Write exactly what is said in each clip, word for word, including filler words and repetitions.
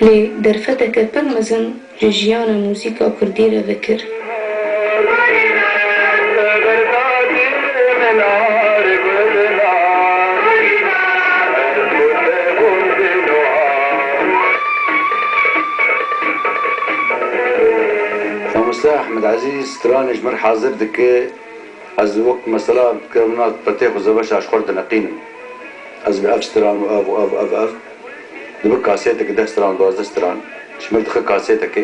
Lê derfeteke pir mezin ji jiyana muzîka kurdî re vekir. Mamoste Ehmed Ezîz stranê ji min hazir dike. Ez wek mesela dikevina petê xwe zebeşa ji xwe dineqînim. Ez bi ev stran û ev û ev, ev, ev. Dibe kasêtekê deh stran, duwazdeh stran. Ji min dixe kasêtekê.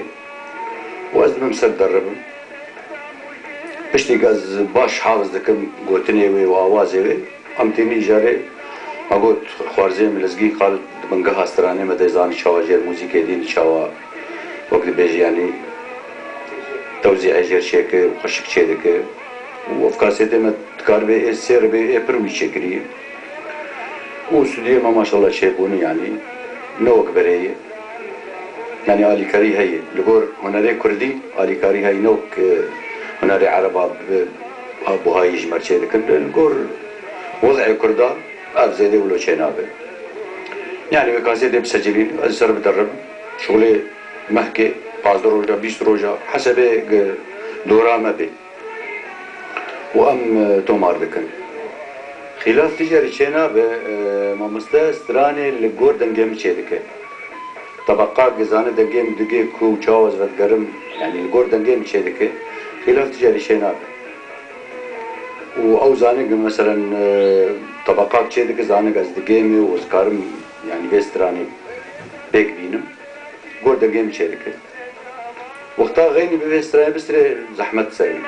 Û ez dibim ser deribim. Piştî ku ez baş hafiz dikim gotinê wê û awazê wê, em tênî îjarê, ma got, xwarzê min Lezgîn Xalid di bingeha stranê me de zanî çawa jêr muzîkê dîn çawa, wek dibêjî, yanî tewzî ejêr çêke, xweşik çêdike. Û ev kasêtê me dikaribê ê sêr bê, ê pir wî çêkirî. Û studiyê me maşallah çêbûne, yanî ne wek berê ye. Yanî alîkarî heye. Li gor hunerê kurdî alîkarî heye, ne wek, e, hunerê ereba bi, ha buhayî ji me re çêdikin. Li gor wez'ê kurda ev zêde wilo çênabe. Yanî wê kasêtê bisecilîn, ez ser biderim. Şixulê mehkê, pazdeh roja, bîst roja, hesebê, e, dora me bê. Û em, e, tomar dikin. Xîlaf tijarî çênabe, e, mamoste, stranê li gor dengê min çêdike. Tebeqak zane dengê min digê ku û çawa ez vedigerim, yanî li gor dengê min çêdike. Xîlaf tijarî çênabe. Û ew zane ki meselen, e, tebeqak çêdike, zane ki ez digêmê û ez karim, yanî vê stranê pêk bînim. Gor dengê min çêdike. Wexta xeynî bi vê stranê bistirê zehmet ser in.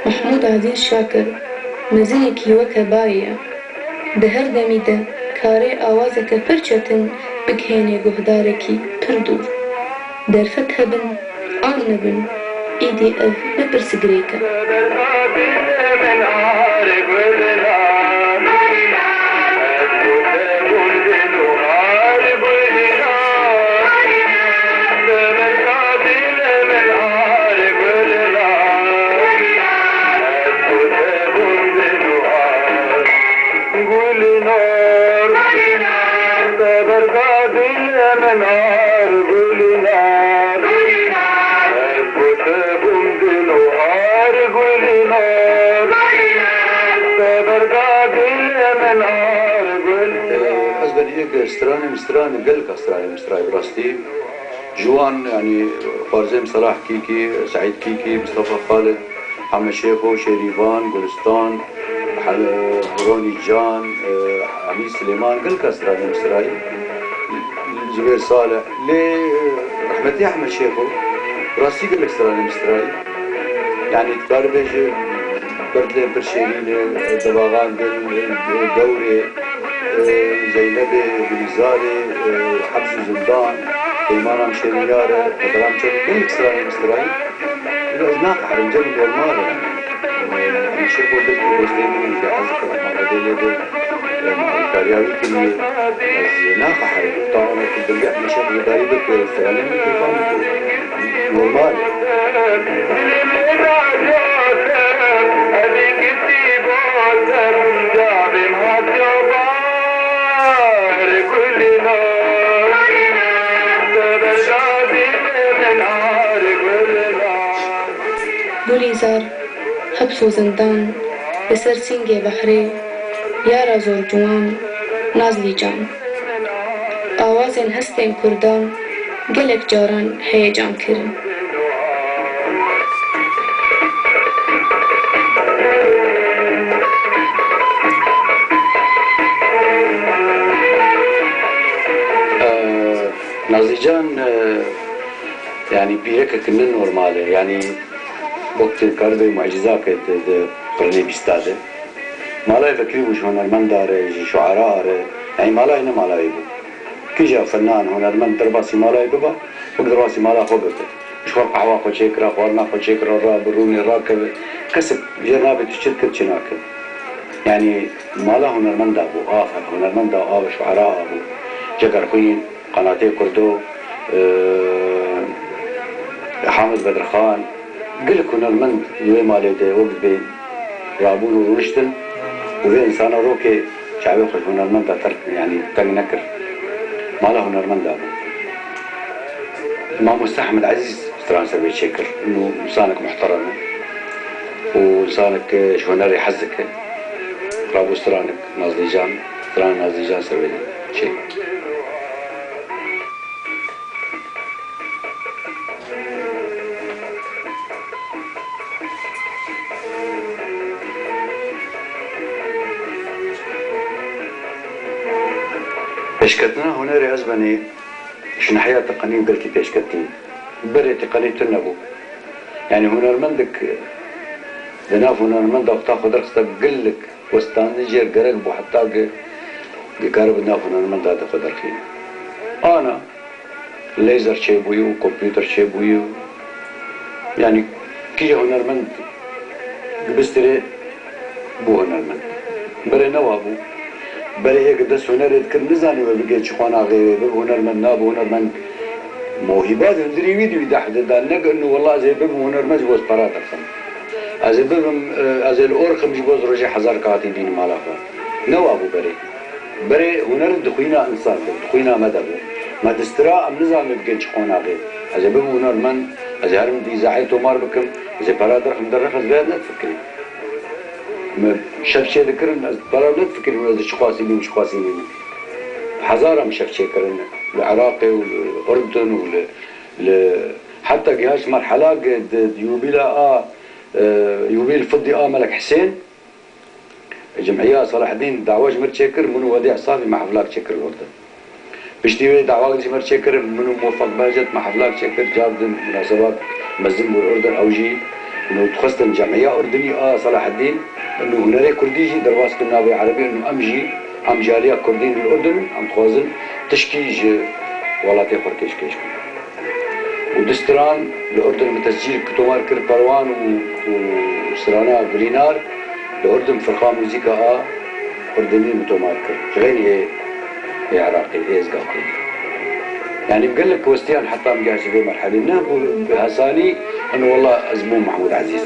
Mehmûd Ezîz Şakir mezinekî weke bayê ye. Di her demî de karê awazeke pir çetin bigihênê guhdarekî pir dûr. Derfet hebin an nebin, îdî ev ne pirsgirêk e. Gulînar, te berda dilê min ar, Gulînar. Ez bo te bûm dil û ar, Gulînar. Te berda dilê min ar, Gulînar. Ez berî yek stranê min stranê, gelka stranê min stranê bi rastî. Ji wan, yanî, xwarzê min Selah Kîkî, Seîd Kîkî, Mistefa Xalid, Heme Şêxo, Şêrîvan, Gulistan, He-, Ronî Can, e, Emîr Silêman, gelka stranê min stranê. Zubêr Salih. Lê, e, rehmetî Heme Şêxo, rastî gelek stranê min stranê. Yanî, dikarî bêje, Berdilên pir şêrîn e, Debaxan Gul, e, Dewrê, e, Zeynebê, Gulîzarê, e, Hebs û Zindan, Peymanan Şêrînyar e, Qediran Çelik, gelek stranê min stranê. Îro ez naqeherim, cem normal e. Em şêxo dilkî dostê min in, ez hez dikim, Ehmed Bedê lê be, em alîkariya wî kiriye. Ez naqeherim. Tawana ku dilê Ehmed Şêx guhdarî bike, stranê min kêfa min tê. Normal e. Gulîzar, Heps û Zindan, Li ser Sîngê Behrê, Yara Zor Ciwan, Nazlî Can. Awazên hestên kurdan gelek caran heyecan kirin. Ee, Nazîcan, e, yanî pîrekek ne normal e. Yanî wek tu karibê mucîzake di, di qirnê bîsta de. Mala wê vekirî bû ji hunermenda re, ji şuera re. Yanî mala wê ne mala wê bû. Kîja fenan, hunermend derbasî mala wê biba, wek derbasî mala xwe bibe. Ji xwe qehwa xwe çêkira, xwarina xwe çêkira, rabe rûnê rakeve. Kesek jê nabe tu çi dikir, çi nakir. Yanî mala hunermenda bû, av hunermenda, av şuera bû. Cegerxwîn, Qanatê Kurdo, e, Hamid Bedirxan, Gelek hunermend li wê malê de wek dibê rabûn û rûniştin û vê insana rokê çavê xwe ji hunermenda ter, yanî teng nekir. Mala hunermenda bû. Mamoste Ehmed Ezîz stran ser wê çêkir. Û insanek muhterem e. Û insanek ji hunerê hez dike. Rabû stranek Nazlîcan, stran Nazlîcan ser wê çê. Pêşketina hunerê ez benê ji nahiya teqenî û gelkî pêşketî. Berê teqenî tune bû. Yanî hunermendek di nav hunermenda xwe ta xwe derxiste gelek westandin jê gerek bû heta ki, ki karibe nav hunermenda de xwe derxîne. Ana laser çêbûyî û kompûter çêbûyî û, yanî kîje hunermend dibistirê bû hunermend. Berê ne wa bû. Berê yek dest hunerê dikir nizanî wê bigê çi xwe naxê wê, bibe hunermend, nabe hunermend. Mohîba di hundirî wî di wî deh de da, ne ki inu wela ez ê bibim hunermend ji bo ez para derxim. Ez ê bibim, e, ez ê li or xim ji bo ez rojê hezar katî dînim mala xwe. Ne wa bû berê. Berê huner di xwîna însan de, di xwîna me de bû. Me distira, em nizanin bigên çi qonaxê. Ez ê bibim hunermend, ez ê herim di îzahê tomar bikim, ez ê para derxim derrex, ez vê ne difikirî. Me şev çê dikirin, ez para ne difikirî, ez çi xwasî bîm, çi xwasî nînim. Hezar em şev çê kirin li Iraqê û li Urdun û li, li, heta gihaşt merhela di, di yûbîla a, e, yûbîl fiddî a Melek Hisên, Cemîya Selahedîn dawa ji mir çêkir, min û Wedî Esafî me heflak çêkir li Urdun. Piştî wê dawak ji mir çêkir, min û Mufak Behcet me heflak çêkir, car din munasebat mezin bû li Urdun, ew jî û dixwestin cemîya Urdunî a Selahedîn û hunerê Kurdî jî derbas kirin navê Erebî û em jî, em ji aliya Kurdî li Urdun, em dixwazin tişkî ji welatê xwe pêşkêş bikin. Û du stran li Urdun min tescîl tomar kir, Perwan û, û strana Gulînar li Urdun firqa muzîka a Urdunî min tomar kir. Ji xeynî ê, ê Iraqê, ê êzga Kurdî. Yanî gelek westiyan heta min gihişt vê merhelê. Ne bû bi hesanî, û wela ez bûm Mehmûd Ezîz.